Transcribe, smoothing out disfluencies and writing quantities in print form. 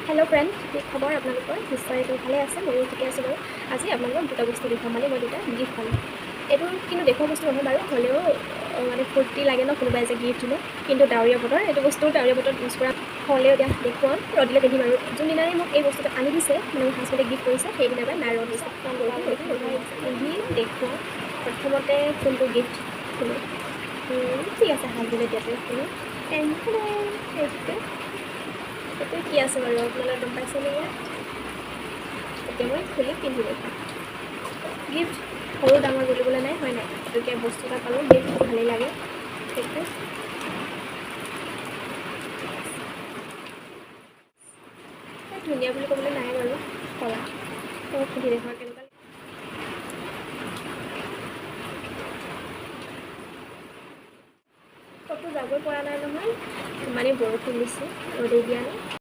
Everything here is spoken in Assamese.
হেল্ল' ফ্ৰেণ্ড, কি খবৰ আপোনালোকৰ? নিশ্চয় ভালে আছে, ময়ো ঠিকে আছোঁ বাৰু। আজি আপোনালোকক দুটা বস্তু দেখুৱাম, মানে মই দুটা গিফ্ট পালোঁ। এইটো কিন্তু দেখুওৱা বস্তু নহয় বাৰু, হ'লেও মানে ফূৰ্তি লাগে ন কোনোবাই যে গিফ্ট দিলে। কিন্তু ডাৱৰীয়া বতৰ, এইটো বস্তু ডাৱৰীয়া বতৰত ইউজ কৰা হ'লেও এতিয়া দেখুৱাম, ৰ'দ দিলে পিন্ধিম। আৰু যোনদিনাই মোক এই বস্তুটো আনি দিছে, মানে মোৰ হাজবেণ্ডে গিফ্ট কৰিছে, সেইদিনাৰ পৰাই নাই ৰ'দ দিছে। পিন্ধি দেখুৱাম। প্ৰথমতে কোনটো গিফ্ট খোলোঁ? ঠিক আছে, হাজবেণ্ডে দিয়াটোৱে খোলোঁ। এইটো কি আছে বাৰু আপোনালোকে গম পাইছেনে? ইয়াত এতিয়া মই খুলি পিন্ধি দেখুৱাম। গিফ্ট সৰু ডাঙৰ বুলিবলৈ নাই, হয় নাই? গতিকে বস্তু এটা পালোঁ, গিফ্ট ভালেই লাগে। সেইটো ধুনীয়া বুলি ক'বলৈ নাই বাৰু, কলা পিন্ধি দেখুৱা কেনেকুৱা। ক'তো যাবই পৰা নাই নহয়, ইমানেই বৰষুণ দিছে, ৰ'দেই দিয়া নাই।